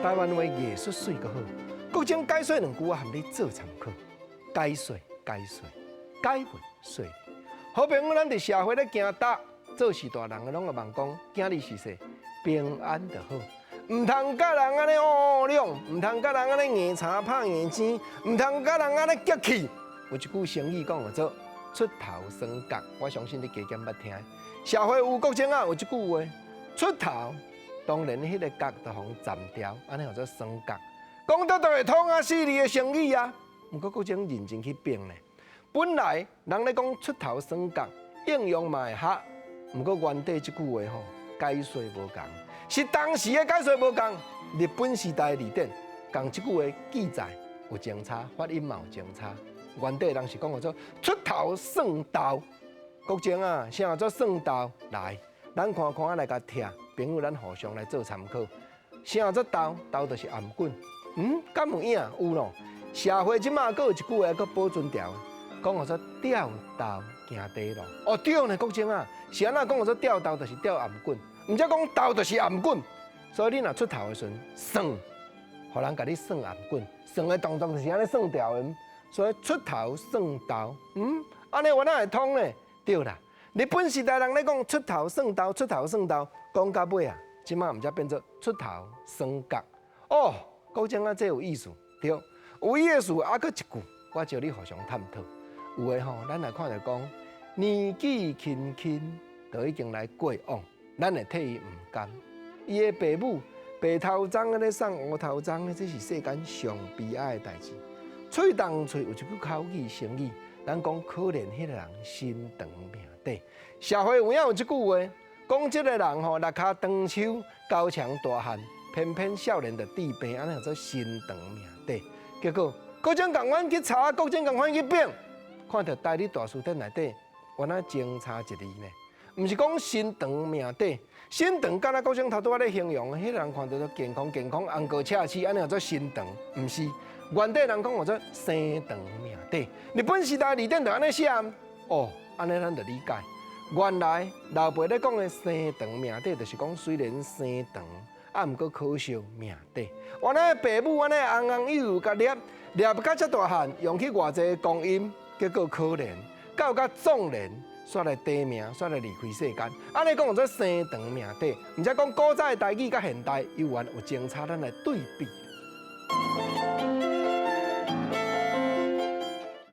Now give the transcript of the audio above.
台灣話藝術媠閣好。國政解說兩句，我含你做參考。解說解說解會說。好朋友，咱佇社會咧行搭，做事大人的攏會問講，囝兒是說平安就好，毋通佮人按呢烏烏兩，毋通佮人按呢硬柴拍硬尖，毋通佮人按呢激氣。有一句成語講叫做出頭耍角，我相信你加減捌聽。社會有國政啊，有這句話，出頭當然彼个角就予斬掉，按呢叫做耍角。講得就會通啊，四字的成語啊。毋過國政認真去變咧，本來人咧講出頭耍角，應用嘛會合。毋過原底這句話吼，解說無仝，是當時的解說無仝。日本時代字典仝這句話記載有相差，發音嘛有相差。原底人是講叫做出頭算豆，國政啊，啥叫做算豆？來，咱看看來共聽，朋友咱互相來做參考。啥叫做豆？豆就是頷頸。嗯，敢有影？有咯。社會這馬閣有一句話閣保存牢，講叫做吊豆行短路。哦，對呢，國政啊，是按怎講叫做吊豆，就是吊頷頸，毋則講豆就是頷頸。所以你若出頭的時陣，算，予人共你算頷頸，算的動作就是按呢算掉的。所以出頭算豆，嗯，按呢原來會通呢？對啦，日本時代人咧講出頭算豆，出頭算豆，講到尾啊，這馬毋則變做出頭耍角。哦，講真啊，這有意思，對，有意思啊，閣一句，我招你互相探討。有的吼，咱來看著講年紀輕輕就已經來過往，咱會替伊毋甘。伊的爸母白頭鬃按呢送烏頭鬃，這是世間上悲哀的代誌。喙動喙有一句口語成語，咱講可憐彼个人身長命短。社會有影有這句話，講這个人吼，六跤長手，高強大漢，偏偏少年就治病，按呢叫做身長命短。結果國政仝款去查，國政仝款去變，看著台語大辭典內底，原來相差一字呢。毋是講身長命短，身長敢若國政頭拄仔咧形容，彼个人看著都健康健康，紅膏赤齒，按呢叫做身長，毋是。原底人講叫做生長命短。日本時代字典就按呢寫，哦，按呢咱就理解。原來老輩咧講的生長命短，就是講雖然生長，啊，毋過可惜命短。原來爸母按呢尪尪幼幼共掠掠到遮大漢，用去偌濟光陰，結果可憐，到較壯年，煞來短命，煞來離開世間。按呢講叫做生長命短，毋則講古早的台語佮現代猶原有相差，咱來對比。